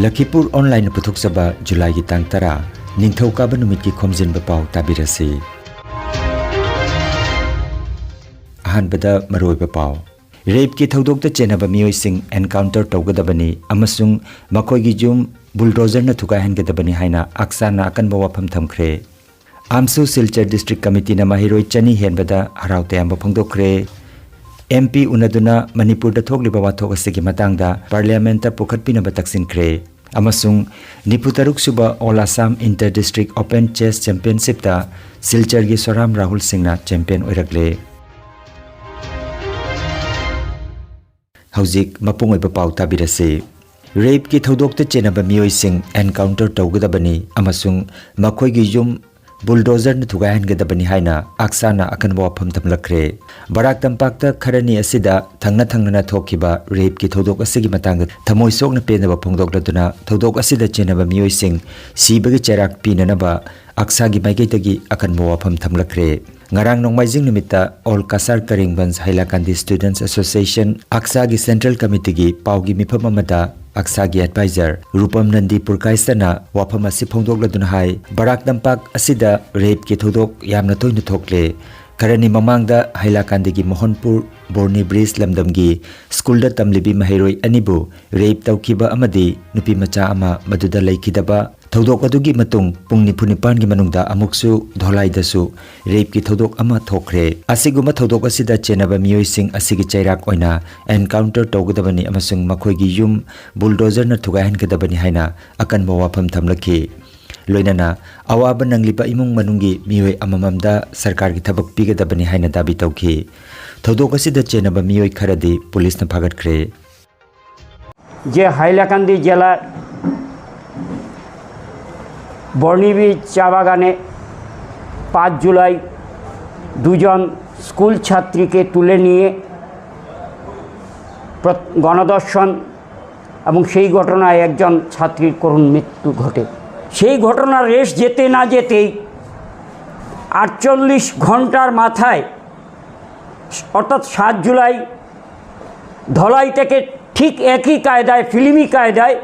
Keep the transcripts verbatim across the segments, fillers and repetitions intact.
ꯂꯈꯤꯄꯨꯔ ꯑꯣꯟꯂꯥꯏꯟꯅ ꯄꯨꯊꯣꯛꯆꯕ ꯖꯨꯂꯥꯏꯒꯤ ꯇꯥꯡ ꯇꯔꯥ, ꯅꯤꯡꯊꯧꯀꯥꯕ ꯅꯨꯃꯤꯠꯀꯤ ꯈꯣꯝꯖꯤꯟꯕ ꯄꯥꯎ ꯇꯥꯕꯤꯔꯁꯤ꯫ ꯑꯍꯥꯟꯕꯗ ꯃꯔꯨꯑꯣꯏꯕ ꯄꯥꯎ꯫ ꯔꯦꯞꯀꯤ ꯊꯧꯗꯣꯛꯇ ꯆꯦꯟꯅꯕ ꯃꯤꯑꯣꯏꯁꯤꯡ ꯑꯦꯟꯀꯥꯎꯟꯇꯔ ꯇꯧꯒꯗꯕꯅꯤ ꯑꯃꯁꯨꯡ ꯃꯈꯣꯏꯒꯤ ꯌꯨꯝ ꯕꯨꯜꯗꯣꯖꯔꯅ ꯊꯨꯒꯥꯏꯍꯟꯒꯗꯕꯅꯤ ꯍꯥꯏꯅ ꯑꯛꯁꯥꯅ ꯑꯀꯟꯕ ꯋꯥꯐꯝ ꯊꯝꯈ꯭ꯔꯦ꯫ ꯑꯥꯝꯁꯨ ꯁꯤꯜꯆꯔ ꯗꯤꯁꯇ꯭ꯔꯤꯛ ꯀꯃꯤꯇꯤꯅ ꯃꯍꯩꯔꯣꯏ ꯆꯅꯤ ꯍꯦꯟꯕꯗ ꯍꯔꯥꯎ ꯇꯌꯥꯝꯕ ꯐꯣꯡꯗꯣꯛꯈ꯭ꯔꯦ꯫ ꯑꯦꯝ ꯄꯤ ꯎꯅꯗꯨꯅ ꯃꯅꯤꯄꯨꯔꯗ ꯊꯣꯛꯂꯤꯕ ꯋꯥꯊꯣꯛ ꯑꯁꯤꯒꯤ ꯃꯇꯥꯡꯗ ꯄꯥꯔꯂꯤꯌꯥꯃꯦꯟꯠꯇ ꯄꯨꯈꯠꯄꯤꯅꯕ ꯇꯛꯁꯤꯟꯈ꯭ꯔꯦ꯫ ꯑꯃꯁꯨꯡ ꯅꯤꯐꯨꯇꯔꯨꯛ ꯁꯨꯕ all Assam inter district open chess ꯆꯦꯝꯄꯤꯌꯟꯁꯤꯞꯇ ꯁꯤꯜꯆꯔꯒꯤ ꯁꯣꯔꯥꯝ ꯔꯥꯍꯨꯜ ꯁꯤꯡꯅ ꯆꯦꯝꯄꯤꯌꯟ ꯑꯣꯏꯔꯛꯂꯦ꯫ ꯍꯧꯖꯤꯛ ꯃꯄꯨꯡ ꯑꯣꯏꯕ ꯄꯥꯎ ꯇꯥꯕꯤꯔꯁꯤ꯫ ꯔꯦꯞꯀꯤ ꯊꯧꯗꯣꯛꯇ ꯆꯦꯟꯅꯕ ꯃꯤꯑꯣꯏꯁꯤꯡ ꯑꯦꯟꯀꯥꯎꯟꯇꯔ ꯇꯧꯒꯗꯕꯅꯤ ꯑꯃꯁꯨꯡ ꯃꯈꯣꯏꯒꯤ ꯌꯨꯝ ꯕꯨꯜꯗꯣꯖꯔꯅ ꯊꯨꯒꯥꯏꯍꯟꯒꯗꯕꯅꯤ ꯍꯥꯏꯅ ꯑꯛꯁꯥꯅ ꯑꯀꯟꯕ ꯋꯥꯐꯝ ꯊꯝꯂꯛꯈ꯭ꯔꯦ꯫ ꯕꯔꯥꯛ ꯇꯝꯄꯥꯛꯇ ꯈꯔꯅꯤ ꯑꯁꯤꯗ ꯊꯪꯅ ꯊꯪꯅꯅ ꯊꯣꯛꯈꯤꯕ ꯔꯦꯞꯀꯤ ꯊꯧꯗꯣꯛ ꯑꯁꯤꯒꯤ ꯃꯇꯥꯡꯗ ꯊꯃꯣꯏ ꯁꯣꯛꯅ ꯄꯦꯟꯗꯕ ꯐꯣꯡꯗꯣꯛꯂꯗꯨꯅ ꯊꯧꯗꯣꯛ ꯑꯁꯤꯗ ꯆꯦꯟꯅꯕ ꯃꯤꯑꯣꯏꯁꯤꯡ ꯁꯤꯕꯒꯤ ꯆꯩꯔꯥꯛ ꯄꯤꯅꯅꯕ ꯑꯛꯁꯥꯒꯤ ꯃꯥꯏꯀꯩꯗꯒꯤ ꯑꯀꯟꯕ ꯋꯥꯐꯝ ꯊꯝꯂꯛꯈ꯭ꯔꯦ꯫ ꯉꯔꯥꯡ ꯅꯣꯡꯃꯥꯏꯖꯤꯡ ꯅꯨꯃꯤꯠꯇ ꯑꯣꯜ ꯀꯁꯥꯔ ꯀꯔꯤꯡꯒꯟꯖ ꯍꯥꯏꯂꯥꯀꯥꯟꯗꯤ ꯁ꯭ꯇꯨꯗꯦꯟꯠꯁ ꯑꯦꯁꯣꯁꯤꯌꯦꯁꯟ, ꯑꯛꯁꯥꯒꯤ ꯁꯦꯟꯇ꯭ꯔꯦꯜ ꯀꯃꯤꯇꯤꯒꯤ ꯄꯥꯎꯒꯤ ꯃꯤꯐꯝ ꯑꯃꯗ ꯑꯛꯁꯥꯒꯤ ꯑꯦꯗꯚꯥꯏꯖꯔ ꯔꯨꯄꯝ ꯅꯟꯗꯤ ꯄꯨꯔꯀꯥꯏꯁꯇꯅ ꯋꯥꯐꯝ ꯑꯁꯤ ꯐꯣꯡꯗꯣꯛꯂꯗꯨꯅ ꯍꯥꯏ, ꯕꯔꯥꯛ ꯇꯝꯄꯥꯛ ꯑꯁꯤꯗ ꯔꯦꯞꯀꯤ ꯊꯧꯗꯣꯛ ꯌꯥꯝꯅ ꯇꯣꯏꯅ ꯊꯣꯛꯂꯦ꯫ ꯈꯔꯅꯤ ꯃꯃꯥꯡꯗ ꯍꯥꯏꯂꯥꯀꯥꯟꯗꯤꯒꯤ ꯃꯣꯍꯟꯄꯨꯔ ꯕꯣꯔꯅꯤ ꯕ꯭ꯔꯤꯖ ꯂꯝꯗꯝꯒꯤ ꯁ꯭ꯀꯨꯜꯗ ꯇꯝꯂꯤꯕꯤ ꯃꯍꯩꯔꯣꯏ ꯑꯅꯤꯕꯨ ꯔꯦꯞ ꯇꯧꯈꯤꯕ ꯑꯃꯗꯤ ꯅꯨꯄꯤ ꯃꯆꯥ ꯑꯃ ꯃꯗꯨꯗ ꯂꯩꯈꯤꯗꯕ ꯊꯧꯗꯣꯛ ꯑꯗꯨꯒꯤ ꯃꯇꯨꯡ ꯄꯨꯡ ꯅꯤꯐꯨ ꯅꯤꯄꯥꯟꯒꯤ ꯃꯅꯨꯡꯗ ꯑꯃꯨꯛꯁꯨ ꯙꯣꯂꯥꯏꯗꯁꯨ ꯔꯦꯞꯀꯤ ꯊꯧꯗꯣꯛ ꯑꯃ ꯊꯣꯛꯈ꯭ꯔꯦ꯫ ꯑꯁꯤꯒꯨꯝꯕ ꯊꯧꯗꯣꯛ ꯑꯁꯤꯗ ꯆꯦꯟꯅꯕ ꯃꯤꯑꯣꯏꯁꯤꯡ ꯑꯁꯤꯒꯤ ꯆꯩꯔꯥꯛ ꯑꯣꯏꯅ ꯑꯦꯟꯀꯥꯎꯟꯇꯔ ꯇꯧꯒꯗꯕꯅꯤ ꯑꯃꯁꯨꯡ ꯃꯈꯣꯏꯒꯤ ꯌꯨꯝ ꯕꯨꯜꯗꯣꯖꯔꯅ ꯊꯨꯒꯥꯏꯍꯟꯒꯗꯕꯅꯤ ꯍꯥꯏꯅ ꯑꯀꯟꯕ ꯋꯥꯐꯝ ꯊꯝꯂꯛꯈꯤ꯫ ꯂꯣꯏꯅꯅ ꯑꯋꯥꯕ ꯅꯪꯂꯤꯕ ꯏꯃꯨꯡ ꯃꯅꯨꯡꯒꯤ ꯃꯤꯑꯣꯏ ꯑꯃꯃꯝꯗ ꯁꯔꯀꯥꯔꯒꯤ ꯊꯕꯛ ꯄꯤꯒꯗꯕꯅꯤ ꯍꯥꯏꯅ ꯗꯥꯕꯤ ꯇꯧꯈꯤ꯫ ꯊꯧꯗꯣꯛ ꯑꯁꯤꯗ ꯆꯦꯟꯅꯕ ꯃꯤꯑꯣꯏ ꯈꯔꯗꯤ ꯄꯨꯂꯤꯁꯅ ꯐꯥꯒꯠꯈ꯭ꯔꯦ꯫ যে হাইলাকান্দি জেলার বর্ণিবীর চা বাগানে পাঁচ জুলাই দুজন স্কুল ছাত্রীকে তুলে নিয়ে প্র-, গণধর্ষণ এবং সেই ঘটনায় একজন ছাত্রীর করুণ মৃত্যু ঘটে। সেই ঘটনার রেশ যেতে না যেতেই আটচল্লিশ ঘন্টার মাথায়, অর্থাৎ সাত জুলাই, ধলাই থেকে ঠিক একই কায়দায়, ফিল্মি কায়দায়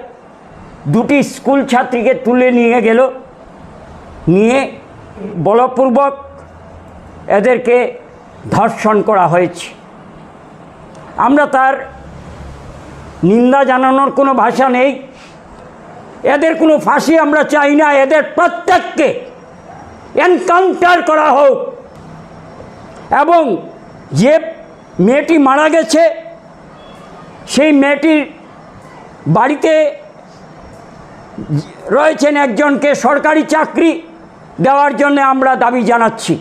দুটি স্কুল ছাত্রীকে তুলে নিয়ে গেল, নিয়ে বলপূর্বক এদেরকে ধর্ষণ করা হয়েছে। আমরা তার নিন্দা জানানোর কোনো ভাষা নেই। এদের কোনো ফাঁসি আমরা চাই না, এদের প্রত্যেককে এনকাউন্টার করা হোক। এবং যে মেয়েটি মারা গেছে, সেই মেয়েটির বাড়িতে রয়েছেন একজনকে সরকারি চাকরি দেওয়ার জন্য আমরা দাবি জানাচ্ছি।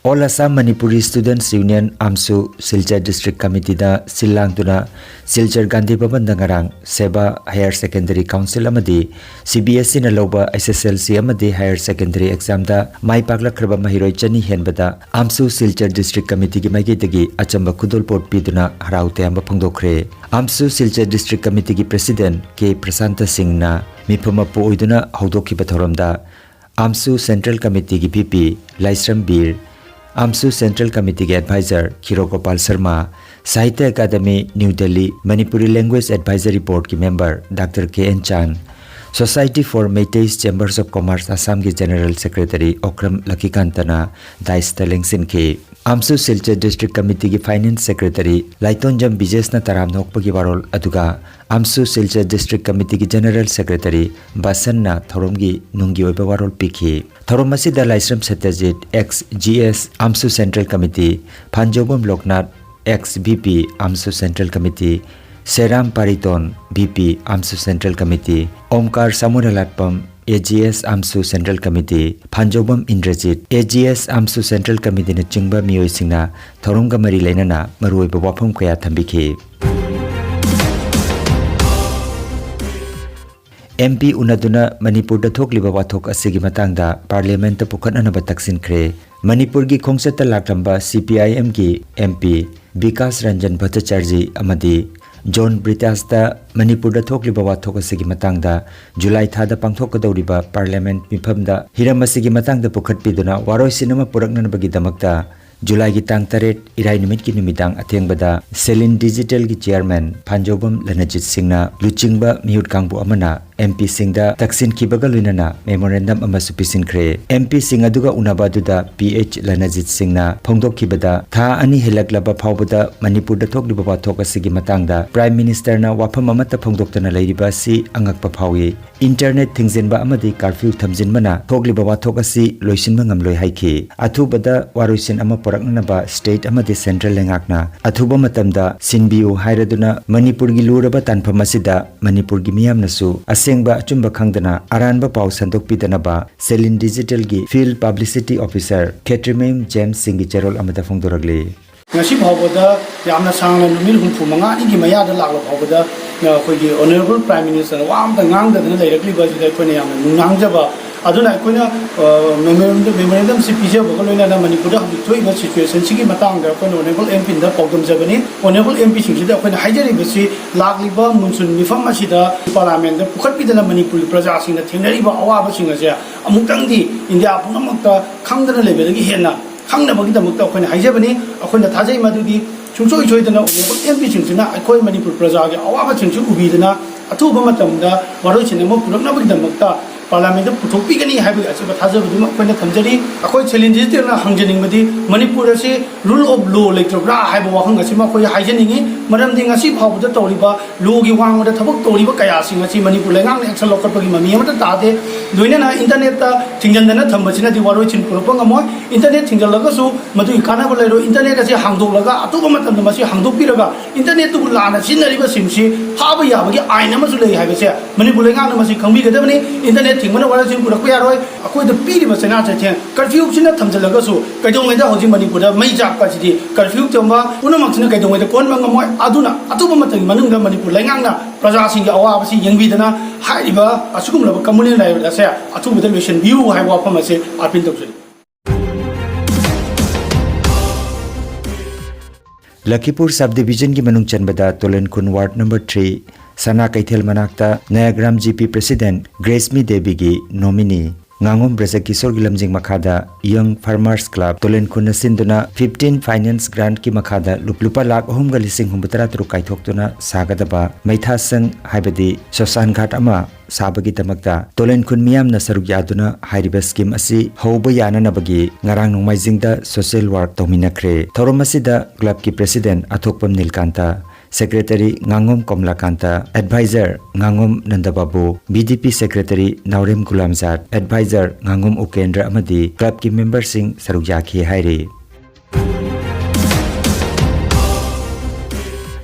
All Assam Manipuri Students Union, AMSU, Silchar District Committee ꯗ ꯁꯤꯜ ꯂꯥꯡꯗꯨꯅ ꯁꯤꯜꯆꯔ ꯒꯥꯟꯙꯤ ꯚꯕꯟꯗ ꯉꯔꯥꯡ ꯁꯦꯕꯥ ꯍꯥꯌꯔ ꯁꯦꯀꯦꯟꯗꯔꯤ ꯀꯥꯎꯟꯁꯤꯜ ꯑꯃꯗꯤ CBSEꯅ ꯂꯧꯕ SSLC ꯑꯃꯗꯤ ꯍꯥꯌꯔ ꯁꯦꯀꯦꯟꯗꯔꯤ ꯑꯦꯛꯖꯥꯝꯗ ꯃꯥꯏ ꯄꯥꯛꯂꯛꯈ꯭ꯔꯕ ꯃꯍꯩꯔꯣꯏ ꯆꯅꯤ ꯍꯦꯟꯕꯗ AMSU Silchar District Committeeꯒꯤ ꯃꯥꯏꯀꯩꯗꯒꯤ ꯑꯆꯝꯕ ꯈꯨꯗꯣꯜꯄꯣꯠ ꯄꯤꯗꯨꯅ ꯍꯔꯥꯎ ꯇꯌꯥꯝꯕ ꯐꯣꯡꯗꯣꯛꯈ꯭ꯔꯦ꯫ AMSU Silchar District Committeeꯒꯤ President K Prasanta ꯁꯤꯡꯅ ꯃꯤꯐꯝ ꯃꯄꯨ ꯑꯣꯏꯗꯨꯅ ꯍꯧꯗꯣꯛꯈꯤꯕ ꯊꯧꯔꯝꯗ AMSU Central Committeeꯒꯤ VP Laishram Bir, AMSU Central Committeeꯒꯤ Advisor Khiro Gopal Sharma, Sahitya academy New Delhi Manipuri Language Advisory Boardꯀꯤ member Doctor K N Chand, Society for Meiteis Chambers of Commerce Assamꯒꯤ General Secretary ꯑꯣꯀ꯭ꯔꯝ ꯂꯛꯈꯤꯀꯥꯟꯇꯅ dais ꯇ ꯂꯦꯡꯁꯤꯟꯈꯤ꯫ AMSU Silchar District Committeeꯒꯤ Finance Secretary ꯂꯥꯏꯇꯣꯟꯖꯝ ꯕꯤꯖꯦꯁꯅ ꯇꯔꯥꯝꯅ ꯑꯣꯛꯄꯒꯤ ꯋꯥꯔꯣꯜ, ꯑꯗꯨꯒ AMSU Silchar District Committeeꯒꯤ General Secretary ꯕꯁꯟꯅ ꯊꯧꯔꯝꯒꯤ ꯅꯨꯡꯒꯤ ꯑꯣꯏꯕ ꯋꯥꯔꯣꯜ ꯄꯤꯈꯤ꯫ ꯊꯧꯔꯝ ꯑꯁꯤꯗ ꯂꯥꯏꯁ꯭ꯔꯝ ꯁꯇ꯭ꯌꯖꯤꯠ, ex GS, AMSU Central Committee, ꯐꯥꯟꯖꯧꯕꯝ ꯂꯣꯛꯅꯥꯊ, ex VP, AMSU Central Committee, ꯁꯦꯔꯥꯝ ꯄꯥꯔꯤꯇꯣꯟ, VP, AMSU Central Committee, Omkar ꯁꯥꯃꯨꯔꯦꯂꯥꯠꯄꯝ, AGS, AMSU Central Committee, ꯐꯥꯟꯖꯧꯕꯝ Indrajit, AGS, AMSU Central Committeeꯅꯆꯤꯡꯕ ꯃꯤꯑꯣꯏꯁꯤꯡꯅ ꯊꯧꯔꯝꯒ ꯃꯔꯤ ꯂꯩꯅꯅ ꯃꯔꯨꯑꯣꯏꯕ ꯋꯥꯐꯝ ꯀꯌꯥ ꯊꯝꯕꯤꯈꯤ꯫ MP ꯎꯅꯗꯨꯅ ꯃꯅꯤꯄꯨꯔꯗ ꯊꯣꯛꯂꯤꯕ ꯋꯥꯊꯣꯛ ꯑꯁꯤꯒꯤ ꯃꯇꯥꯡꯗ Parliamentꯇ ꯄꯨꯈꯠꯅꯅꯕ ꯇꯛꯁꯤꯟꯈ꯭ꯔꯦ꯫ ꯃꯅꯤꯄꯨꯔꯒꯤ ꯈꯣꯡꯆꯠꯇ ꯂꯥꯛꯂꯝꯕ CPIMꯒꯤ MP ꯕꯤꯀꯥꯁ ꯔꯟꯖꯟ ꯚꯠꯇꯆꯥꯔꯖꯤ ꯑꯃꯗꯤ ꯖꯣꯟ ꯕ꯭ꯔꯤꯇꯥꯁꯇ ꯃꯅꯤꯄꯨꯔꯗ ꯊꯣꯛꯂꯤꯕ ꯋꯥꯊꯣꯛ ꯑꯁꯤꯒꯤ ꯃꯇꯥꯡꯗ ꯖꯨꯂꯥꯏ ꯊꯥꯗ ꯄꯥꯡꯊꯣꯛꯀꯗꯧꯔꯤꯕ Parliament ꯃꯤꯐꯝꯗ ꯍꯤꯔꯝ ꯑꯁꯤꯒꯤ ꯃꯇꯥꯡꯗ ꯄꯨꯈꯠꯄꯤꯗꯨꯅ ꯋꯥꯔꯣꯏꯁꯤꯟ ꯑꯃ ꯄꯨꯔꯛꯅꯅꯕꯒꯤꯗꯃꯛꯇ ꯖꯨꯂꯥꯏꯒꯤ ꯇꯥꯡ ꯇꯔꯦꯠ, ꯏꯔꯥꯏ ꯅꯨꯃꯤꯠꯀꯤ ꯅꯨꯃꯤꯗꯥꯡ ꯑꯊꯦꯡꯕꯗ ꯁꯦꯂꯤꯟ ꯗꯤꯖꯤꯇꯦꯜꯒꯤ ꯆꯤꯌꯔꯃꯦꯟ ꯐꯥꯟꯖꯧꯕꯝ ꯂꯅꯖꯤꯠ ꯁꯤꯡꯅ ꯂꯨꯆꯤꯡꯕ ꯃꯤꯍꯨꯠ ꯀꯥꯡꯕꯨ ꯑꯃꯅ ꯑꯦꯝ ꯄꯤꯁꯤꯡꯗ ꯇꯛꯁꯤꯟꯈꯤꯕꯒ ꯂꯣꯏꯅꯅ ꯃꯦꯃꯣꯔꯦꯟꯗꯝ ꯑꯃꯁꯨ ꯄꯤꯁꯤꯟꯈ꯭ꯔꯦ꯫ ꯑꯦꯝ ꯄꯤꯁꯤꯡ ꯑꯗꯨꯒ ꯎꯅꯕ ꯑꯗꯨꯗ ꯄꯤ ꯑꯩꯆ ꯂꯅꯖꯤꯠ ꯁꯤꯡꯅ ꯐꯣꯡꯗꯣꯛꯈꯤꯕꯗ, ꯊꯥ ꯑꯅꯤ ꯍꯦꯜꯂꯛꯂꯕ ꯐꯥꯎꯕꯗ ꯃꯅꯤꯄꯨꯔꯗ ꯊꯣꯛꯂꯤꯕ ꯋꯥꯊꯣꯛ ꯑꯁꯤꯒꯤ ꯃꯇꯥꯡꯗ ꯄ꯭ꯔꯥꯏꯝ ꯃꯤꯅꯤꯁꯇꯔꯅ ꯋꯥꯐꯝ ꯑꯃꯠꯇ ꯐꯣꯡꯗꯣꯛꯇꯅ ꯂꯩꯔꯤꯕ ꯑꯁꯤ ꯑꯉꯛꯄ ꯐꯥꯎꯏ꯫ ꯏꯟꯇꯔꯅꯦꯠ ꯊꯤꯡꯖꯤꯟꯕ ꯑꯃꯗꯤ ꯀꯥꯔꯐ꯭ꯌꯨ ꯊꯝꯖꯤꯟꯕꯅ ꯊꯣꯛꯂꯤꯕ ꯋꯥꯊꯣꯛ ꯑꯁꯤ ꯂꯣꯏꯁꯤꯟꯕ ꯉꯝꯂꯣꯏ ꯍꯥꯏꯈꯤ꯫ ꯑꯊꯨꯕꯗ ꯋꯥꯔꯣꯏꯁꯤꯟ ꯑꯃ ꯄꯨꯔꯛꯅꯅꯕ ꯁ꯭ꯇꯦꯠ ꯑꯃꯗꯤ ꯁꯦꯟꯇ꯭ꯔꯦꯜ ꯂꯩꯉꯥꯛꯅ ꯑꯊꯨꯕ ꯃꯇꯝꯗ ꯁꯤꯟꯕꯤꯌꯨ ꯍꯥꯏꯔꯗꯨꯅ ꯃꯅꯤꯄꯨꯔꯒꯤ ꯂꯨꯔꯕ ꯇꯥꯟꯐꯝ ꯑꯁꯤꯗ ꯃꯅꯤꯄꯨꯔꯒꯤ ꯃꯤꯌꯥꯝꯅꯁꯨ ꯑꯁꯦꯡꯕ ꯑꯆꯨꯝꯕ ꯈꯪꯗꯅ ꯑꯔꯥꯟꯕ ꯄꯥꯎ ꯁꯟꯗꯣꯛꯄꯤꯗꯅꯕ ꯁꯦꯂꯤꯟ ꯗꯤꯖꯤꯇꯦꯜꯒꯤ ꯐꯤꯜꯗ ꯄꯕ꯭ꯂꯤꯁꯤꯇꯤ ꯑꯣꯐꯤꯁꯔ ꯈꯦꯇ꯭ꯔꯤꯃꯌꯨꯝ ꯖꯦꯝꯁ ꯁꯤꯡꯒꯤ ꯆꯦꯔꯣꯜ ꯑꯃꯗ ꯐꯣꯡꯗꯣꯔꯛꯂꯤ꯫ ꯉꯁꯤ ꯐꯥꯎꯕꯗ ꯌꯥꯝꯅ ꯁꯥꯡꯅ ꯅꯨꯃꯤꯠ ꯍꯨꯝꯐꯨ ꯃꯉꯥꯅꯤꯒꯤ ꯃꯌꯥꯗ ꯂꯥꯛꯂꯕ ꯐꯥꯎꯕꯗ, ꯑ, ꯑꯩꯈꯣꯏꯒꯤ ꯑꯣꯅꯔꯦꯕꯜ ꯄ꯭ꯔꯥꯏꯝ ꯃꯤꯅꯤꯁꯇꯔꯅ ꯋꯥ ꯑꯃꯇ ꯉꯥꯡꯗꯗꯅ ꯂꯩꯔꯛꯂꯤꯕ ꯑꯁꯤꯗ ꯑꯩꯈꯣꯏꯅ ꯌꯥꯝꯅ ꯅꯨꯡꯅꯥꯡꯖꯕ꯫ ꯑꯗꯨꯅ ꯑꯩꯈꯣꯏꯅ, ꯑ, ꯃꯦꯃꯣꯔꯦꯟꯗꯝ, ꯃꯦꯃꯣꯔꯦꯟꯗꯝꯁꯤ ꯄꯤꯖꯕꯒ ꯂꯣꯏꯅꯅ ꯃꯅꯤꯄꯨꯔꯗ ꯍꯧꯖꯤꯛ ꯊꯣꯛꯏꯕ ꯁꯤꯆꯨꯋꯦꯁꯟꯁꯤꯒꯤ ꯃꯇꯥꯡꯗ ꯑꯩꯈꯣꯏꯅ ꯑꯣꯅꯔꯦꯕꯜ ꯑꯦꯝ ꯄꯤꯗ ꯄꯥꯎꯗꯝꯖꯕꯅꯤ꯫ ꯑꯣꯅꯔꯦꯕꯜ ꯑꯦꯝ ꯄꯤꯁꯤꯡꯁꯤꯗ ꯑꯩꯈꯣꯏꯅ ꯍꯥꯏꯖꯔꯤꯕꯁꯤ, ꯂꯥꯛꯂꯤꯕ ꯃꯨꯟꯁꯨꯟ ꯃꯤꯐꯝ ꯑꯁꯤꯗ ꯄꯥꯔꯂꯥꯃꯦꯟꯗ ꯄꯨꯈꯠꯄꯤꯗꯅ ꯃꯅꯤꯄꯨꯔꯒꯤ ꯄ꯭ꯔꯖꯥꯁꯤꯡꯅ ꯊꯦꯡꯅꯔꯤꯕ ꯑꯋꯥꯕꯁꯤꯡ ꯑꯁꯦ ꯑꯃꯨꯛꯇꯪꯗꯤ ꯏꯟꯗꯤꯌꯥ ꯄꯨꯝꯅꯃꯛꯇ ꯈꯪꯗꯅ ꯂꯩꯕꯗꯒꯤ ꯍꯦꯟꯅ ꯈꯪꯅꯕꯒꯤꯗꯃꯛꯇ ꯑꯩꯈꯣꯏꯅ ꯍꯥꯏꯖꯕꯅꯤ꯫ ꯑꯩꯈꯣꯏꯅ ꯊꯥꯖꯩ ꯃꯗꯨꯗꯤ ꯁꯨꯡꯁꯣꯏ ꯁꯣꯏꯗꯅ ꯑꯣꯏꯔꯤꯕ ꯑꯦꯝ ꯄꯤꯁꯤꯡꯁꯤꯅ ꯑꯩꯈꯣꯏ ꯃꯅꯤꯄꯨꯔ ꯄ꯭ꯔꯖꯥꯒꯤ ꯑꯋꯥꯕꯁꯤꯡꯁꯤ ꯎꯕꯤꯗꯅ ꯑꯊꯨꯕ ꯃꯇꯝꯗ ꯋꯥꯔꯣꯏꯁꯤꯟ ꯑꯃ ꯄꯨꯔꯛꯅꯕꯒꯤꯗꯃꯛꯇ ꯄꯥꯔꯂꯥꯃꯦꯟꯗ ꯄꯨꯊꯣꯛꯄꯤꯒꯅꯤ ꯍꯥꯏꯕꯒꯤ ꯑꯆꯦꯠꯄ ꯊꯥꯖꯕꯗꯨꯃ ꯑꯩꯈꯣꯏꯅ ꯊꯝꯖꯔꯤ꯫ ꯑꯩꯈꯣꯏ ꯁꯦꯂꯤꯟ ꯗꯤꯖꯤꯇꯦꯜꯅ ꯍꯪꯖꯅꯤꯡꯕꯗꯤ, ꯃꯅꯤꯄꯨꯔ ꯑꯁꯤ ꯔꯨꯜ ꯑꯣꯐ ꯂꯣ ꯂꯩꯇ꯭ꯔꯕ꯭ꯔꯥ ꯍꯥꯏꯕ ꯋꯥꯍꯪ ꯑꯁꯤꯃ ꯑꯩꯈꯣꯏ ꯍꯥꯏꯖꯅꯤꯡꯉꯤ꯫ ꯃꯔꯝꯗꯤ ꯉꯁꯤ ꯐꯥꯎꯕꯗ ꯇꯧꯔꯤꯕ ꯂꯣꯒꯤ ꯋꯥꯡꯃꯗ ꯊꯕꯛ ꯇꯧꯔꯤꯕ ꯀꯌꯥꯁꯤꯡ ꯑꯁꯤ ꯃꯅꯤꯄꯨꯔ ꯂꯩꯉꯥꯛꯅ ꯑꯦꯛꯁꯟ ꯂꯧꯈꯠꯄꯒꯤ ꯃꯃꯤ ꯑꯃꯠꯇ ꯇꯥꯗꯦ꯫ ꯂꯣꯏꯅꯅ ꯏꯟꯇꯔꯅꯦꯠꯇ ꯊꯤꯡꯖꯤꯟꯗꯅ ꯊꯝꯕꯁꯤꯅꯗꯤ ꯋꯥꯔꯣꯏꯁꯤꯟ ꯄꯨꯔꯛꯄ ꯉꯝꯃꯣꯏ꯫ ꯏꯟꯇꯔꯅꯦꯠ ꯊꯤꯡꯖꯤꯜꯂꯒꯁꯨ ꯃꯗꯨꯒꯤ ꯀꯥꯟꯅꯕ ꯂꯩꯔꯣꯏ꯫ ꯏꯟꯇꯔꯅꯦꯠ ꯑꯁꯤ ꯍꯥꯡꯗꯣꯛꯂꯒ ꯑꯊꯨꯕ ꯃꯇꯝꯗ ꯃꯁꯤ ꯍꯥꯡꯗꯣꯛꯄꯤꯔꯒ ꯏꯟꯇꯔꯅꯦꯠꯇꯨꯕꯨ ꯂꯥꯟꯅ ꯁꯤꯖꯤꯟꯅꯔꯤꯕꯁꯤꯡꯁꯤ ꯐꯥꯕ ꯌꯥꯕꯒꯤ ꯑꯥꯏꯟ ꯑꯃꯁꯨ ꯂꯩ ꯍꯥꯏꯕꯁꯦ ꯃꯅꯤꯄꯨꯔ ꯂꯩꯉꯥꯛꯅ ꯃꯁꯤ ꯈꯪꯕꯤꯒꯗꯕꯅꯤ꯫ ꯏꯟꯇꯔꯅꯦꯠ ꯊꯤꯡꯕꯅ ꯋꯥꯔꯣꯏꯁꯤꯟ ꯄꯨꯔꯛꯄ ꯌꯥꯔꯣꯏ꯫ ꯑꯩꯈꯣꯏꯗ ꯄꯤꯔꯤꯕ ꯆꯩꯅꯥ ꯆꯩꯊꯦꯡ, ꯀꯔꯐ꯭ꯌꯨꯁꯤꯅ ꯊꯝꯖꯤꯜꯂꯒꯁꯨ ꯀꯩꯗꯧꯉꯩꯗ ꯍꯧꯖꯤꯛ ꯃꯅꯤꯄꯨꯔꯗ ꯃꯩ ꯆꯥꯛꯄ ꯑꯁꯤꯗꯤ, ꯀꯔꯐ꯭ꯌꯨ ꯊꯝꯕ ꯄꯨꯝꯅꯃꯛꯁꯤꯅ ꯀꯩꯗꯧꯉꯩꯗ ꯀꯣꯟꯕ ꯉꯝꯃꯣꯏ꯫ ꯑꯗꯨꯅ ꯑꯊꯨꯕ ꯃꯇꯝꯒꯤ ꯃꯅꯨꯡꯗ ꯃꯅꯤꯄꯨꯔ ꯂꯩꯉꯥꯛꯅ ꯄ꯭ꯔꯖꯥꯁꯤꯡꯒꯤ ꯑꯋꯥꯕꯁꯤ ꯌꯦꯡꯕꯤꯗꯅ ꯍꯥꯏꯔꯤꯕ ꯑꯁꯤꯒꯨꯝꯂꯕ ꯀꯝꯃꯨꯅꯦꯜ ꯂꯥꯏꯔꯣꯠ ꯑꯁꯦ ꯑꯊꯨꯕꯗ ꯂꯣꯏꯁꯤꯟꯕꯤꯌꯨ ꯍꯥꯏꯕ ꯋꯥꯐꯝ ꯑꯁꯤ ꯑꯥꯄꯤꯜ ꯇꯧꯖꯔꯤ꯫ ꯂꯈꯤꯄꯨꯔ ꯁꯕ ꯗꯤꯕꯤꯖꯟꯒꯤ ꯃꯅꯨꯡ ꯆꯟꯕꯗ ꯇꯣꯂꯦꯟꯈꯨꯟ ꯋꯥꯔꯗ ꯅꯝꯕꯔ ꯊ꯭ꯔꯤ ꯁꯅꯥ ꯀꯩꯊꯦꯜ ꯃꯅꯥꯛꯇ ꯅꯌꯥꯒ꯭ꯔꯥꯝ ꯖꯤ ꯄꯤ ꯄ꯭ꯔꯦꯁꯤꯗꯦꯟꯠ ꯒ꯭ꯔꯦꯁꯃꯤ ꯗꯦꯕꯤꯒꯤ ꯅꯣꯃꯤꯅꯤ ꯉꯥꯉꯣꯝ ꯕ꯭ꯔꯖꯀꯤꯁꯣꯔꯒꯤ ꯂꯝꯖꯤꯡ ꯃꯈꯥꯗ Young Farmers Club ꯇꯣꯂꯦꯟ ꯈꯨꯟꯅ ꯁꯤꯟꯗꯨꯅ fifteen Finance Grantꯀꯤ ꯃꯈꯥꯗ ꯂꯨꯞ-, ꯂꯨꯄꯥ ꯂꯥꯈ ꯑꯍꯨꯝꯒ ꯂꯤꯁꯤꯡ ꯍꯨꯝꯐꯨꯇꯔꯥ ꯇꯔꯨꯛ ꯀꯥꯏꯊꯣꯛꯇꯨꯅ ꯁꯥꯒꯗꯕ ꯃꯩꯊꯥꯁꯪ ꯍꯥꯏꯕꯗꯤ ꯁꯣꯁꯥꯟ ꯘꯥꯠ ꯑꯃ ꯁꯥꯕꯒꯤꯗꯃꯛꯇ ꯇꯣꯂꯦꯟ ꯈꯨꯟ ꯃꯤꯌꯥꯝꯅ ꯁꯔꯨꯛ ꯌꯥꯗꯨꯅ ꯍꯥꯏꯔꯤꯕ scheme ꯑꯁꯤ ꯍꯧꯕ ꯌꯥꯅꯅꯕꯒꯤ ꯉꯔꯥꯡ ꯅꯣꯡꯃꯥꯏꯖꯤꯡꯗ social work ꯇꯧꯃꯤꯟꯅꯈ꯭ꯔꯦ꯫ ꯊꯧꯔꯝ ꯑꯁꯤꯗ clubꯀꯤ president ꯑꯊꯣꯛꯄꯝ ꯅꯤꯜꯀꯥꯟꯇ, secretary ꯉꯥꯉꯣꯝ ꯀꯃꯂꯥꯀꯥꯟꯇ, advisor ꯉꯥꯉꯣꯝ ꯅꯟꯗꯕꯥꯕꯨ, B D P secretary ꯅꯥꯎꯔꯦꯝ ꯒꯨꯂꯥꯝꯖꯥꯠ, advisor ꯉꯥꯉꯣꯝ ꯎꯀꯦꯟꯗ꯭ꯔ ꯑꯃꯗꯤ clubꯀꯤ memberꯁꯤꯡ ꯁꯔꯨꯛ ꯌꯥꯈꯤ ꯍꯥꯏꯔꯤ꯫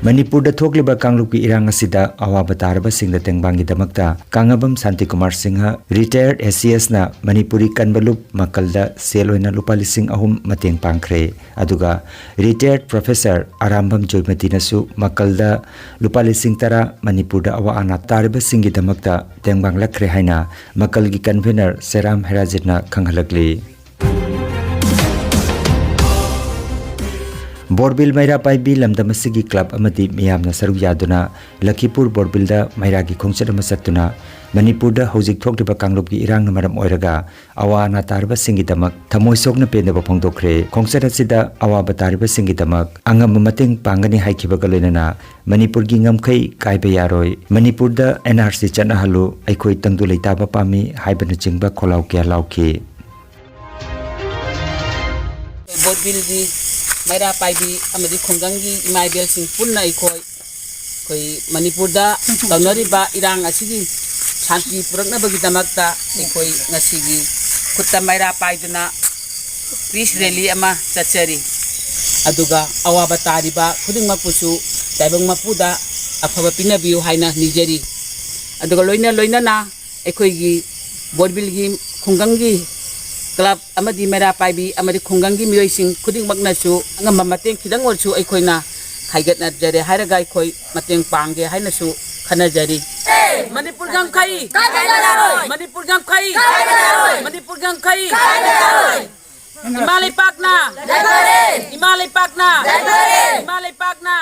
ꯃꯅꯤꯄꯨꯔꯗ ꯊꯣꯛꯂꯤꯕ ꯀꯥꯡꯂꯨꯞꯀꯤ ꯏꯔꯥꯡ ꯑꯁꯤꯗ ꯑꯋꯥꯕ ꯇꯥꯔꯕꯁꯤꯡꯗ ꯇꯦꯡꯕꯥꯡꯒꯤꯗꯃꯛꯇ ꯀꯥꯉꯕꯝ Shantikumar Singh, retired A C Sꯅ Manipuri ꯀꯟꯕ ꯂꯨꯞ ꯃꯀꯜꯗ ꯁꯦꯜ ꯑꯣꯏꯅ ꯂꯨꯄꯥ ꯂꯤꯁꯤꯡ ꯑꯍꯨꯝ ꯃꯇꯦꯡ ꯄꯥꯡꯈ꯭ꯔꯦ꯫ ꯑꯗꯨꯒ retired professor ꯑꯔꯥꯝꯕꯝ ꯖꯣꯏꯃꯇꯤꯅꯁꯨ ꯃꯀꯜꯗ ꯂꯨꯄꯥ ꯂꯤꯁꯤꯡ ꯇꯔꯥ ꯃꯅꯤꯄꯨꯔꯗ ꯑꯋꯥ ꯑꯅꯥ ꯇꯥꯔꯤꯕꯁꯤꯡꯒꯤꯗꯃꯛꯇ ꯇꯦꯡꯕꯥꯡꯂꯛꯈ꯭ꯔꯦ ꯍꯥꯏꯅ ꯃꯀꯜꯒꯤ convener ꯁꯦꯔꯥꯝ ꯍꯦꯔꯥꯖꯤꯠꯅ ꯈꯪꯍꯜꯂꯛꯂꯤ꯫ ꯕꯣꯔꯕꯤꯜ ꯃꯩꯔꯥ ꯄꯥꯏꯕꯤ ꯂꯝꯗꯝ ꯑꯁꯤꯒꯤ club ꯑꯃꯗꯤ ꯃꯤꯌꯥꯝꯅ ꯁꯔꯨꯛ ꯌꯥꯗꯨꯅ ꯂꯈꯤꯄꯨꯔ ꯕꯣꯔꯕꯤꯜꯗ ꯃꯩꯔꯥꯒꯤ ꯈꯣꯡꯆꯠ ꯑꯃ ꯆꯠꯇꯨꯅ ꯃꯅꯤꯄꯨꯔꯗ ꯍꯧꯖꯤꯛ ꯊꯣꯛꯂꯤꯕ ꯀꯥꯡꯂꯨꯞꯀꯤ ꯏꯔꯥꯡꯅ ꯃꯔꯝ ꯑꯣꯏꯔꯒ ꯑꯋꯥ ꯑꯅꯥ ꯇꯥꯔꯕꯁꯤꯡꯒꯤꯗꯃꯛ ꯊꯃꯣꯏ ꯁꯣꯛꯅ ꯄꯦꯟꯗꯕ ꯐꯣꯡꯗꯣꯛꯈ꯭ꯔꯦ꯫ ꯈꯣꯡꯆꯠ ꯑꯁꯤꯗ ꯑꯋꯥꯕ ꯇꯥꯔꯤꯕꯁꯤꯡꯒꯤꯗꯃꯛ ꯑꯉꯝꯕ ꯃꯇꯦꯡ ꯄꯥꯡꯒꯅꯤ ꯍꯥꯏꯈꯤꯕꯒ ꯂꯣꯏꯅꯅ ꯃꯅꯤꯄꯨꯔꯒꯤ ꯉꯝꯈꯩ ꯀꯥꯏꯕ ꯌꯥꯔꯣꯏ, ꯃꯅꯤꯄꯨꯔꯗ N R C ꯆꯠꯅꯍꯜꯂꯨ, ꯑꯩꯈꯣꯏ ꯇꯪꯗꯨ ꯂꯩꯇꯥꯕ ꯄꯥꯝꯃꯤ ꯍꯥꯏꯕꯅꯆꯤꯡꯕ ꯈꯣꯜꯂꯥꯎ ꯀꯌꯥ ꯂꯥꯎꯈꯤ꯫ ꯕꯣꯠꯕꯤꯜꯒꯤ ꯃꯩꯔꯥ ꯄꯥꯏꯕꯤ ꯑꯃꯗꯤ ꯈꯨꯡꯒꯪꯒꯤ ꯏꯃꯥ ꯏꯕꯦꯜꯁꯤꯡ ꯄꯨꯟꯅ ꯑꯩꯈꯣꯏ, ꯑꯩꯈꯣꯏ ꯃꯅꯤꯄꯨꯔꯗ ꯇꯧꯅꯔꯤꯕ ꯏꯔꯥꯡ ꯑꯁꯤꯒꯤ ꯁꯥꯟꯇꯤ ꯄꯨꯔꯛꯅꯕꯒꯤꯗꯃꯛꯇ ꯑꯩꯈꯣꯏ ꯉꯁꯤꯒꯤ ꯈꯨꯠꯇ ꯃꯩꯔꯥ ꯄꯥꯏꯗꯨꯅ peace rally ꯑꯃ ꯆꯠꯆꯔꯤ꯫ ꯑꯗꯨꯒ ꯑꯋꯥꯕ ꯇꯥꯔꯤꯕ ꯈꯨꯗꯤꯡꯃꯛꯄꯨꯁꯨ ꯇꯥꯏꯕꯪ ꯃꯄꯨꯗ ꯑꯐꯕ ꯄꯤꯅꯕꯤꯌꯨ ꯍꯥꯏꯅ ꯅꯤꯖꯔꯤ꯫ ꯑꯗꯨꯒ ꯂꯣꯏꯅ ꯂꯣꯏꯅꯅ ꯑꯩꯈꯣꯏꯒꯤ ꯕꯣꯔꯕꯤꯜꯒꯤ ꯈꯨꯡꯒꯪꯒꯤ club ꯑꯃꯗꯤ ꯃꯩꯔꯥ ꯄꯥꯏꯕꯤ ꯑꯃꯗꯤ ꯈꯨꯡꯒꯪꯒꯤ ꯃꯤꯑꯣꯏꯁꯤꯡ ꯈꯨꯗꯤꯡꯃꯛꯅꯁꯨ ꯑꯉꯝꯕ ꯃꯇꯦꯡ ꯈꯤꯇꯪ ꯑꯣꯏꯔꯁꯨ ꯑꯩꯈꯣꯏꯅ ꯈꯥꯏꯒꯠꯅꯖꯔꯦ ꯍꯥꯏꯔꯒ ꯑꯩꯈꯣꯏ ꯃꯇꯦꯡ ꯄꯥꯡꯒꯦ ꯍꯥꯏꯅꯁꯨ ꯈꯟꯅꯖꯔꯤ꯫ ꯃꯅꯤꯄꯨꯔ ꯉꯝꯈꯩ! ꯃꯅꯤꯄꯨꯔ ꯉꯝꯈꯩ! ꯃꯅꯤꯄꯨꯔ ꯉꯝꯈꯩ! ꯏꯃꯥ ꯂꯩꯄꯥꯛꯅ! ꯏꯃꯥ ꯂꯩꯄꯥꯛꯅ! ꯏꯃꯥ ꯂꯩꯄꯥꯛꯅ!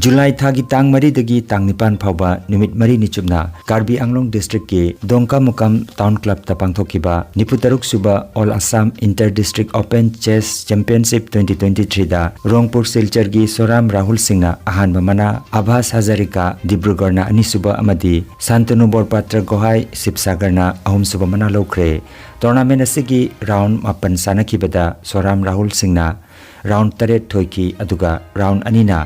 ꯖꯨꯂꯥꯏ ꯊꯥꯒꯤ ꯇꯥꯡ ꯃꯔꯤꯗꯒꯤ ꯇꯥꯡ ꯅꯤꯄꯥꯟ ꯐꯥꯎꯕ ꯅꯨꯃꯤꯠ ꯃꯔꯤꯅꯤ ꯆꯨꯞꯅ ꯀꯥꯔꯕꯤ ꯑꯪꯂꯣꯡ ꯗꯤꯁꯇ꯭ꯔꯤꯛꯀꯤ ꯗꯣꯡꯀꯥꯃꯨꯀꯥꯝ ꯇꯥꯎꯟ ꯀ꯭ꯂꯕꯇ ꯄꯥꯡꯊꯣꯛꯈꯤꯕ ꯅꯤꯐꯨ ꯇꯔꯨꯛ ꯁꯨꯕ all Assam inter district open chess championship twenty twenty ꯊ꯭ꯔꯤꯗ ꯔꯣꯡꯄꯨꯔ ꯁꯤꯜꯆꯔꯒꯤ ꯁꯣꯔꯥꯝ ꯔꯥꯍꯨꯜ ꯁꯤꯡꯅ ꯑꯍꯥꯟꯕ ꯃꯅꯥ, ꯑꯚꯥꯁ ꯍꯖꯥꯔꯤꯀꯥ ꯗꯤꯕ꯭ꯔꯨꯒꯔꯅ ꯑꯅꯤꯁꯨꯕ ꯑꯃꯗꯤ ꯁꯥꯟꯇꯅꯨ ꯕꯣꯔꯄꯥꯇ꯭ꯔ ꯒꯣꯍꯥꯏ ꯁꯤꯕꯁꯥꯒꯔꯅ ꯑꯍꯨꯝꯁꯨꯕ ꯃꯅꯥ ꯂꯧꯈ꯭ꯔꯦ꯫ ꯇꯣꯔꯅꯥꯃꯦꯟ ꯑꯁꯤꯒꯤ ꯔꯥꯎꯟ ꯃꯥꯄꯟ ꯁꯥꯟꯅꯈꯤꯕꯗ ꯁꯣꯔꯥꯝ ꯔꯥꯍꯨꯜ ꯁꯤꯡꯅ ꯔꯥꯎꯟ ꯇꯔꯦꯠ ꯊꯣꯏꯈꯤ, ꯑꯗꯨꯒ ꯔꯥꯎꯟ ꯑꯅꯤꯅ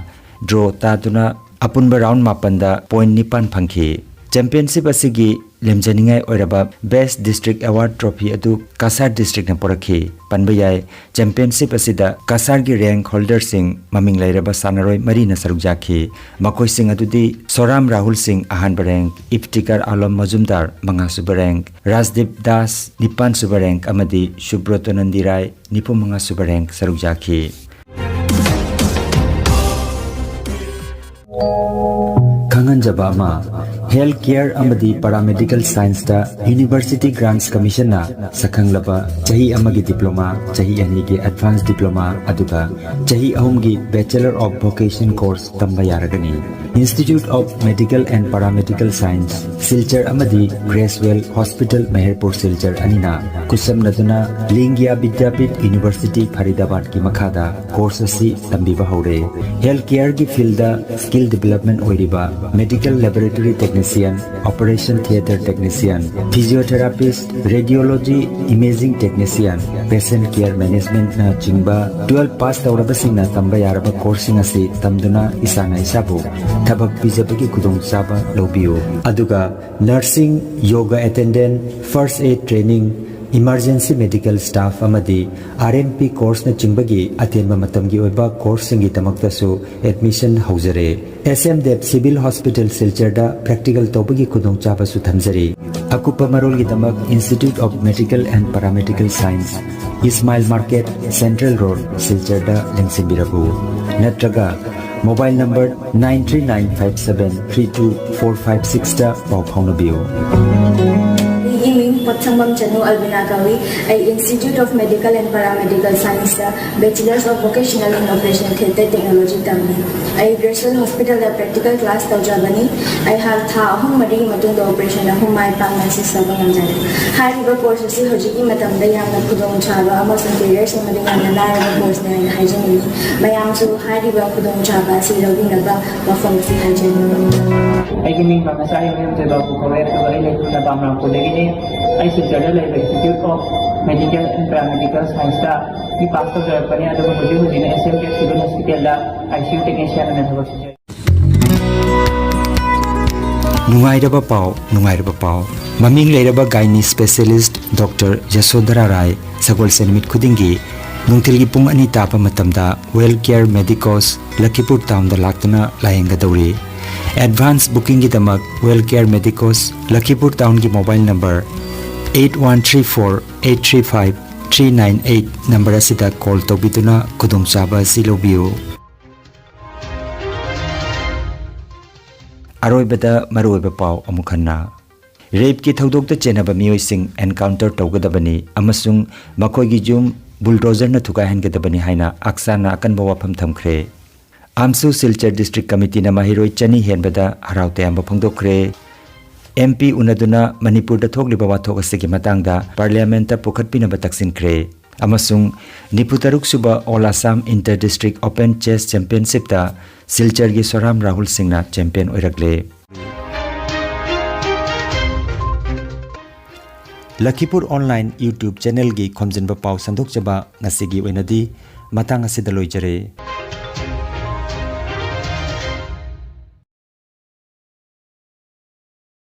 ꯗ꯭ꯔꯣ ꯇꯥꯗꯨꯅ ꯑꯄꯨꯟꯕ ꯔꯥꯎꯟ ꯃꯥꯄꯟꯗ ꯄꯣꯏꯟ ꯅꯤꯄꯥꯟ ꯐꯪꯈꯤ꯫ ꯆꯦꯝꯄꯤꯌꯟꯁꯤꯞ ꯑꯁꯤꯒꯤ ꯂꯦꯝꯖꯅꯤꯡꯉꯥꯏ ꯑꯣꯏꯔꯕ ꯕꯦꯁ ꯗꯤꯁꯇ꯭ꯔꯤꯛ ꯑꯦꯋꯥꯔꯗ ꯇ꯭ꯔꯣꯐꯤ ꯑꯗꯨ ꯀꯁꯥꯔ ꯗꯤꯁꯇ꯭ꯔꯤꯛꯅ ꯄꯨꯔꯛꯈꯤ꯫ ꯄꯟꯕ ꯌꯥꯏ, ꯆꯦꯝꯄꯤꯌꯟꯁꯤꯞ ꯑꯁꯤꯗ ꯀꯁꯥꯔꯒꯤ ꯔꯦꯡꯛ ꯍꯣꯜꯗꯔꯁꯤꯡ ꯃꯃꯤꯡ ꯂꯩꯔꯕ ꯁꯥꯟꯅꯔꯣꯏ ꯃꯔꯤꯅ ꯁꯔꯨꯛ ꯌꯥꯈꯤ꯫ ꯃꯈꯣꯏꯁꯤꯡ ꯑꯗꯨꯗꯤ ꯁꯣꯔꯥꯝ ꯔꯥꯍꯨꯜ ꯁꯤꯡ ꯑꯍꯥꯟꯕ rank, ꯏꯐꯇꯤꯀꯥꯔ Alam ꯃꯖꯨꯝꯗꯥꯔ ꯃꯉꯥꯁꯨꯕ rank, ꯔꯥꯖꯗꯤꯞ Das ꯅꯤꯄꯥꯟꯁꯨꯕ rank ꯑꯃꯗꯤ ꯁꯨꯕ꯭ꯔꯣꯇꯣ ꯅꯟꯗꯤ ꯔꯥꯏ ꯅꯤꯐꯨꯃꯉꯥꯁꯨꯕ ꯔꯦꯡꯛ ꯁꯔꯨꯛ ꯌꯥꯈꯤ꯫ ꯈꯪꯍꯟꯖꯕ ꯑꯃ, ꯍꯦꯜꯊ ꯀꯦꯌꯔ ꯑꯃꯗꯤ ꯄꯦꯔꯥꯃꯦꯗꯤꯀꯦꯜ ꯁꯥꯏꯟꯁꯇ ꯌꯨꯅꯤꯚꯔꯁꯤꯇꯤ ꯒ꯭ꯔꯥꯟꯠꯁ ꯀꯃꯤꯁꯟꯅ ꯁꯛꯈꯪꯂꯕ ꯆꯍꯤ ꯑꯃꯒꯤ ꯗꯤꯄ꯭ꯂꯣꯃꯥ, ꯆꯍꯤ ꯑꯅꯤꯒꯤ ꯑꯦꯗꯚꯥꯟꯁ ꯗꯤꯄ꯭ꯂꯣꯃꯥ, ꯑꯗꯨꯒ ꯆꯍꯤ ꯑꯍꯨꯝꯒꯤ ꯕꯦꯆꯦꯂꯔ ꯑꯣꯐ ꯚꯣꯀꯦꯁꯟ ꯀꯣꯔꯁ ꯇꯝꯕ ꯌꯥꯔꯒꯅꯤ꯫ Institute of Medical and Paramedical Science, Silchar ꯑꯃꯗꯤ ꯒ꯭ꯔꯦꯁꯋꯦꯜ ꯍꯣꯁꯄꯤꯇꯥꯜ ꯃꯦꯍꯔꯄꯨꯔ ꯁꯤꯜꯆꯔ ꯑꯅꯤꯅ ꯈꯨꯠꯁꯝꯅꯗꯨꯅ ꯂꯤꯡꯒꯤꯌꯥ ꯕꯤꯗ꯭ꯌꯥꯄꯤꯊ ꯌꯨꯅꯤꯚꯔꯁꯤꯇꯤ ꯐꯔꯤꯗꯥꯕꯥꯗꯀꯤ ꯃꯈꯥꯗ ꯀꯣꯔꯁ ꯑꯁꯤ ꯇꯝꯕꯤꯕ ꯍꯧꯔꯦ꯫ ꯍꯦꯜꯊ ꯀꯦꯌꯔꯒꯤ ꯐꯤꯜꯗ ꯁ꯭ꯀꯤꯜ ꯗꯤꯕꯦꯂꯞꯃꯦꯟ ꯑꯣꯏꯔꯤꯕ medical laboratory technician, operation theatre technician, physiotherapist, radiology, imaging technician, patient care ꯃꯦꯅꯦꯖꯃꯦꯟꯠꯅꯆꯤꯡꯕ ꯇꯨꯋꯦꯜꯐ ꯄꯥꯁ ꯇꯧꯔꯕꯁꯤꯡꯅ ꯇꯝꯕ ꯌꯥꯔꯕ ꯀꯣꯔꯁꯁꯤꯡ ꯑꯁꯤ ꯇꯝꯗꯨꯅ ꯏꯁꯥꯅ ꯏꯁꯥꯕꯨ ꯊꯕꯛ ꯄꯤꯖꯕꯒꯤ ꯈꯨꯗꯣꯡꯆꯥꯕ ꯂꯧꯕꯤꯌꯨ꯫ ꯑꯗꯨꯒ nursing, yoga attendant, first aid training, emergency medical staff ꯑꯃꯗꯤ ꯑꯥꯔ ꯑꯦꯝ ꯄꯤ ꯀꯣꯔꯁꯅꯆꯤꯡꯕꯒꯤ ꯑꯇꯦꯟꯕ ꯃꯇꯝꯒꯤ ꯑꯣꯏꯕ ꯀꯣꯔꯁꯁꯤꯡꯒꯤꯗꯃꯛꯇꯁꯨ ꯑꯦꯗꯃꯤꯁꯟ ꯍꯧꯖꯔꯦ꯫ S M Dev civil hospital ꯁꯤꯜꯆꯔꯗ ꯄ꯭ꯔꯦꯛꯇꯤꯀꯦꯜ ꯇꯧꯕꯒꯤ ꯈꯨꯗꯣꯡꯆꯥꯕꯁꯨ ꯊꯝꯖꯔꯤ꯫ ꯑꯀꯨꯞꯄ ꯃꯔꯣꯜꯒꯤꯗꯃꯛ Institute of Medical and Paramedical Science, Ismail market, central road, ꯁꯤꯜꯆꯔꯗ ꯂꯦꯡꯁꯤꯟꯕꯤꯔꯛꯎ꯫ ꯅꯠꯇ꯭ꯔꯒ mobile number nine three nine five seven three two four five sixꯇ ꯄꯥꯎ ꯐꯥꯎꯅꯕꯤꯌꯨ꯫ ꯑꯩꯒꯤ ꯃꯤꯡ ꯁꯪꯕꯝ ꯆꯅꯨ ꯑꯜꯕꯤꯅꯥ ꯀꯧꯏ꯫ ꯑꯩ Institute of Medical and Paramedical Scienceꯇ Bachelors of Vocational in Operation Theatre Technology ꯇꯝꯃꯤ꯫ ꯑꯩ Graceland Hospitalꯗ practical class ꯇꯧꯖꯕꯅꯤ꯫ ꯑꯩꯍꯥꯛ ꯊꯥ ꯑꯍꯨꯝ ꯃꯔꯤꯒꯤ ꯃꯇꯨꯡꯗ operation ꯑꯍꯨꯝ ꯃꯥꯏ ꯄꯥꯛꯅ assist ꯇꯧꯕ ꯉꯝꯖꯔꯦ꯫ ꯍꯥꯏꯔꯤꯕ course ꯑꯁꯤ ꯍꯧꯖꯤꯛꯀꯤ ꯃꯇꯝꯗ ꯌꯥꯝꯅ ꯈꯨꯗꯣꯡꯆꯥꯕ ꯑꯃꯁꯨꯡ career ꯁꯦꯝꯕꯗ ꯌꯥꯝꯅ ꯂꯥꯏꯔꯕ courseꯅꯤ ꯍꯥꯏꯅ ꯍꯥꯏꯖꯅꯤꯡꯏ꯫ ꯃꯌꯥꯝꯁꯨ ꯍꯥꯏꯔꯤꯕ ꯈꯨꯗꯣꯡꯆꯥꯕ ꯑꯁꯤ ꯂꯧꯕꯤꯅꯕ ꯋꯥꯐꯝ ꯑꯁꯤ ꯍꯥꯏꯖꯔꯤ꯫ ꯑꯩꯒꯤ ꯃꯤꯡ ꯃꯃꯤꯁꯥ ꯌꯨꯝꯊꯣꯏꯕ ꯀꯧꯋꯦ, ꯑꯗꯨꯒ ꯑꯩ ꯂꯩꯐꯝꯅ ꯕꯥꯃꯅꯥꯄꯨꯔꯗꯒꯤꯅꯤ꯫ ꯑꯩ ꯁꯤꯜꯆꯔꯗ ꯂꯩꯕ Institute of Medical and Paramedical Scienceꯇ ꯕꯤ ꯄꯥꯁ ꯇꯧꯖꯔꯛꯄꯅꯤ, ꯑꯗꯨꯒ ꯍꯧꯖꯤꯛ ꯍꯧꯖꯤꯛꯅ S M K Civil Hospitalꯗ I C U technician ꯑꯣꯏꯅ ꯊꯕꯛ ꯁꯨꯖꯔꯤ꯫ ꯅꯨꯡꯉꯥꯏꯔꯕ ꯄꯥꯎ, ꯅꯨꯡꯉꯥꯏꯔꯕ ꯄꯥꯎ꯫ ꯃꯃꯤꯡ ꯂꯩꯔꯕ gynae specialist Doctor ꯌꯁꯣꯙꯔꯥ ꯔꯥꯏ ꯁꯒꯣꯜꯁꯦꯟ ꯅꯨꯃꯤꯠ ꯈꯨꯗꯤꯡꯒꯤ ꯅꯨꯡꯊꯤꯜꯒꯤ ꯄꯨꯡ ꯑꯅꯤ ꯇꯥꯕ ꯃꯇꯝꯗ Well Care Medicos ꯂꯈꯤꯄꯨꯔ ꯇꯥꯎꯟꯗ ꯂꯥꯛꯇꯨꯅ ꯂꯥꯌꯦꯡꯒꯗꯧꯔꯤ꯫ Advance bookingꯒꯤꯗꯃꯛ Well Care Medicos ꯂꯈꯤꯄꯨꯔ ꯇꯥꯎꯟꯒꯤ mobile number eight one three four eight three five three nine eight number ꯑꯁꯤꯗ call ꯇꯧꯕꯤꯗꯨꯅ ꯈꯨꯗꯣꯡꯆꯥꯕ ꯑꯁꯤ ꯂꯧꯕꯤꯌꯨ꯫ ꯑꯔꯣꯏꯕꯗ ꯃꯔꯨꯑꯣꯏꯕ ꯄꯥꯎ ꯑꯃꯨꯛ ꯍꯟꯅ꯫ Rapeꯀꯤ ꯊꯧꯗꯣꯛꯇ ꯆꯦꯟꯅꯕ ꯃꯤꯑꯣꯏꯁꯤꯡ encounter ꯇꯧꯒꯗꯕꯅꯤ ꯑꯃꯁꯨꯡ ꯃꯈꯣꯏꯒꯤ ꯌꯨꯝ bulldozerꯅ ꯊꯨꯒꯥꯏꯍꯟꯒꯗꯕꯅꯤ ꯍꯥꯏꯅ ꯑꯛꯁꯥꯅ ꯑꯀꯟꯕ ꯋꯥꯐꯝ ꯊꯝꯈ꯭ꯔꯦ꯫ AMSU ꯁꯤꯜꯆꯔ District Committeeꯅ ꯃꯍꯩꯔꯣꯏ ꯆꯅꯤ ꯍꯦꯟꯕꯗ ꯍꯔꯥꯎ ꯇꯌꯥꯝꯕ ꯐꯣꯡꯗꯣꯛꯈ꯭ꯔꯦ꯫ MP ꯎꯅꯗꯨꯅ ꯃꯅꯤꯄꯨꯔꯗ ꯊꯣꯛꯂꯤꯕ ꯋꯥꯊꯣꯛ ꯑꯁꯤꯒꯤ ꯃꯇꯥꯡꯗ Parliamentꯇ ꯄꯨꯈꯠꯄꯤꯅꯕ ꯇꯛꯁꯤꯟꯈ꯭ꯔꯦ꯫ ꯑꯃꯁꯨꯡ ꯅꯤꯐꯨ ꯇꯔꯨꯛ ꯁꯨꯕ All Assam Inter District Open Chess Championshipꯇ ꯁꯤꯜꯆꯔꯒꯤ Soram Rahul ꯁꯤꯡꯅ champion ꯑꯣꯏꯔꯛꯂꯦ꯫ ꯂꯈꯤꯄꯨꯔ Online YouTube channelꯒꯤ ꯈꯣꯝꯖꯤꯟꯕ ꯄꯥꯎ ꯁꯟꯗꯣꯛꯆꯕ ꯉꯁꯤꯒꯤ ꯑꯣꯏꯅꯗꯤ ꯃꯇꯥꯡ ꯑꯁꯤꯗ ꯂꯣꯏꯖꯔꯦ꯫